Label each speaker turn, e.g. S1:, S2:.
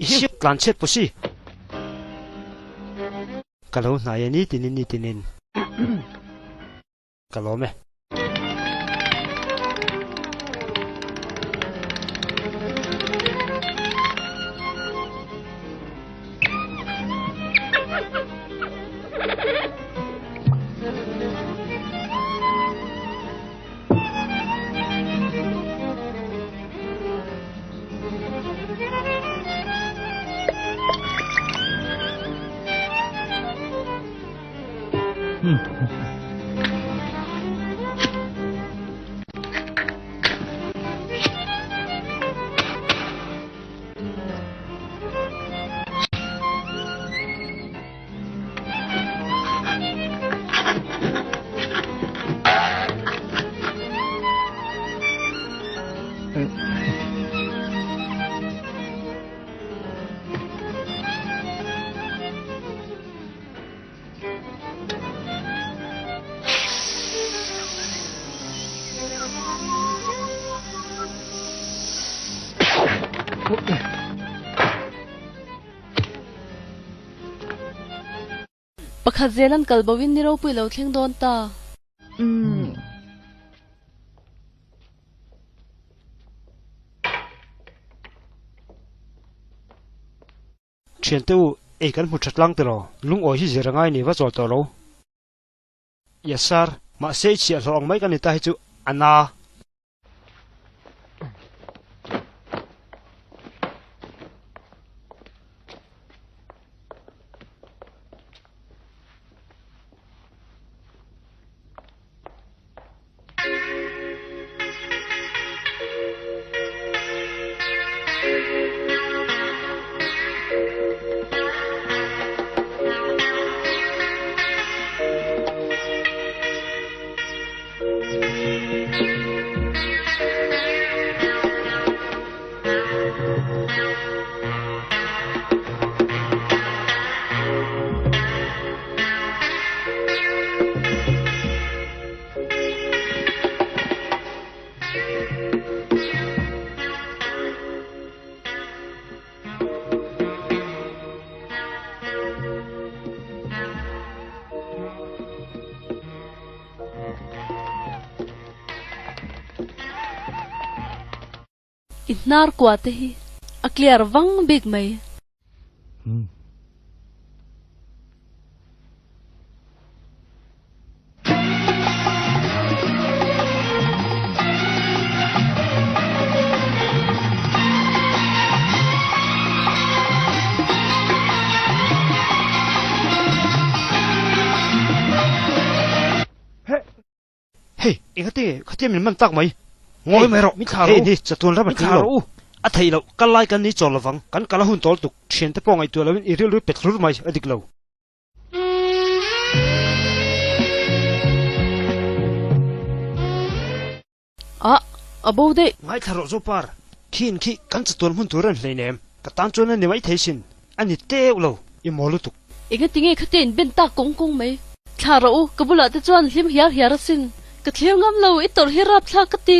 S1: I hriat tlan chhiat pawh si. Ka lo hnai e nitinin nitinin. Ka lawm e.
S2: Pakhat zel an kal bo in ni ropui lo thleng dawn ta.
S3: Umm.
S1: Thiante u, ei kan hmu tha tlang tiraw? Lungawi hi zir a ngai ni va chawl tawh lo. Yes sir, mahse i chhiahhlawh ang mai ka ni ta hi chu a na.
S2: I hnar kua te hi a clear vang bik mai.
S1: Hei, engati nge khatia min man tak mai? Ngawi mai rawh, hei ni chatuan ram a tling lo. A theih loh, kal lai kan ni chawl lovang, kan kal a hun tawl tuk, thiante pawh ngaihtuah loin i rilru pet hlur mai a dik lo.
S2: Ah, a bo daih.
S1: Ngaithla rawh Zopar, khiin khi kan chatuan hmun tur a ni hleinem, ka tan chuan a ni mai thei sin, a ni teuh lo, i maw lutuk.
S2: Engati nge khatia in ben tak kawng kawng mai? Thla rawh u, ka bulah te chuan hlim hiar hiar asin, ka thlir ngam lo, i tawrh hi rapthlak ka ti.